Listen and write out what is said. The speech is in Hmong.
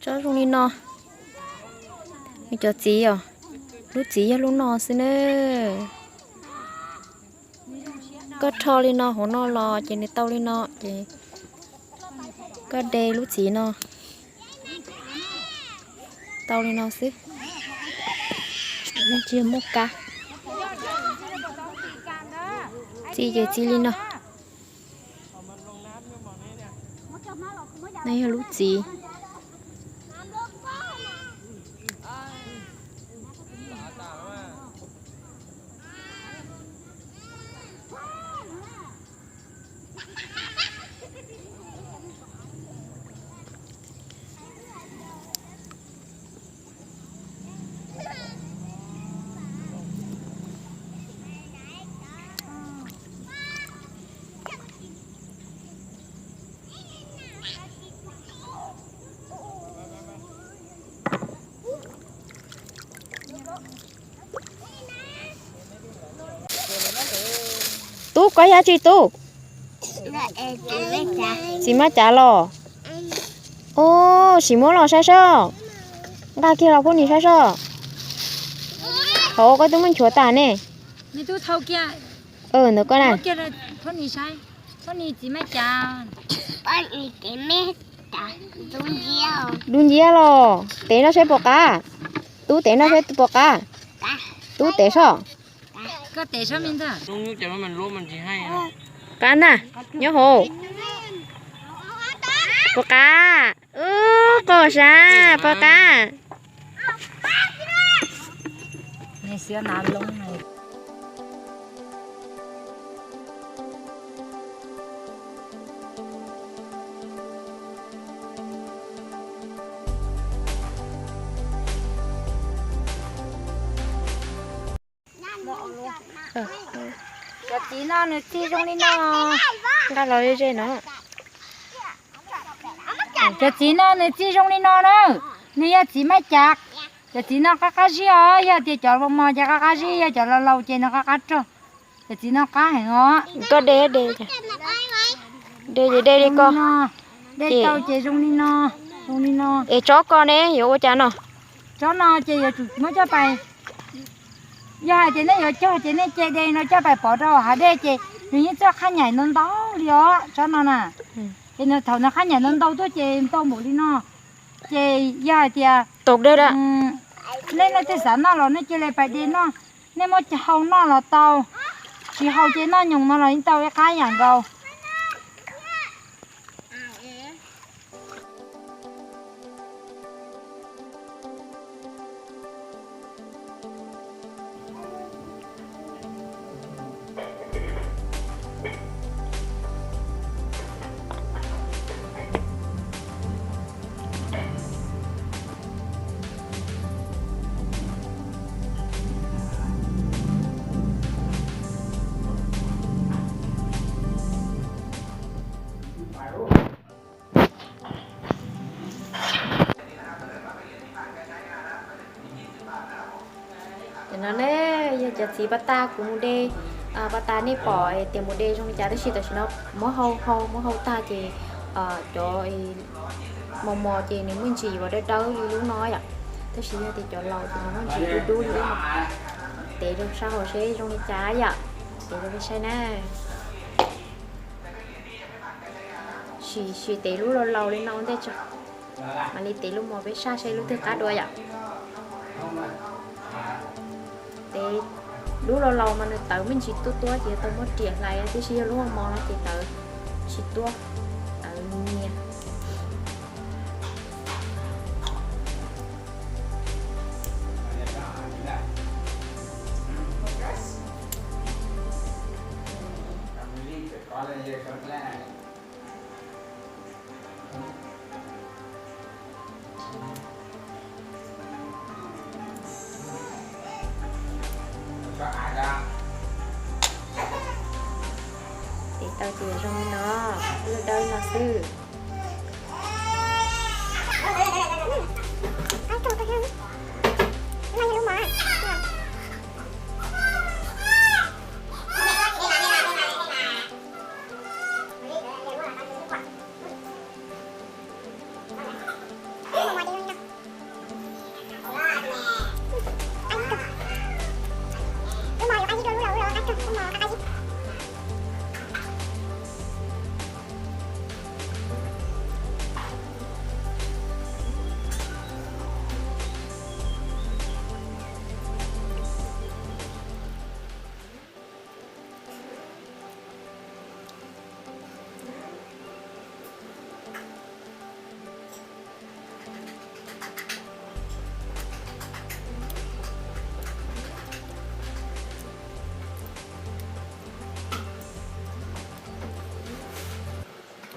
Tsob zoo li no, nws cov txiv os, lub txiv yog lub no xwb na. Koj rho li no hauv no los ces nws tau li no ces koj de lub txiv no tau li no xwb. Tsis muaj kab, txiv ces txiv li no. No yog lub txiv. Tub, koj yog tsi tub? Txiv maj cav los? Ub, sim muab los saib seb. Nqa kiag los pub nim saib seb. Hauv koj twb muab nchuav tas ne. Ntawm koj na. Dub nciab los? Tev noj seb puas qab. Tub tev noj seb puas qab. Tub tev soj. Qab na, nyob hauv. Puas qab? Ub, qos sav, puas qab? Cov txiv no nws txij zoo li no. Nqa los ze no. Cov txiv no nws txij zoo li no na. Nws yog txiv maj cav. Cov txiv no qab qab zib os, yog tias cov mos mos ces qab qab zib, yog cov laus laus ces nws qab qab rog. Cov txiv no qab heev os. Koj de, de, de li ko. De tau ces zoo li no, zoo li no. Es tsob ko ne yuav ua cas no? Tsob no ces yuav tsum muab coj pais, yog hais tias nej yuav cog ces nej cia de no coj pais pov rau hav dej ces nws yeej txawj qhab nyaim ntau ntau li os tsob no na. Ces nws thaum nws qhab nyaim ntau ntau tuaj ces ntau npaum li no. Ces yog hais tias nej leej twg xav noj los nej cia li pais de noj, nej muab hau noj los tau, tsis hau ces noj nyoos no los yeej tau ib qab yam nkaus. Cov no ne yog cov txiv pas tas kuv mus de, pas tas nej pom tias mus de zoo li cas tab sis tam sim no muab hau hau muab hau tag ces cov mos mos ces nws muaj ntsis uas dawb dawb li lub no yom. Tab sis yog tias cov laus ces nws muaj ntsis dub dub li lub no. Tev rau sab hauv seb zoo li cas yom. Tev rau peb saib na. Sim sim tev lub laus laus li no ua ntej tso, mam li tev lub mos peb saib seb lub twg qab dua yom. Tev lub laus laus mas nws tawv me ntsis tuab tuab ces tau muab riam hlais, tiam sis yog lub mos mos no ces tawv tsis tuab, tawv nyias. Tev tau ces zoo li no, lub dawb no xwb.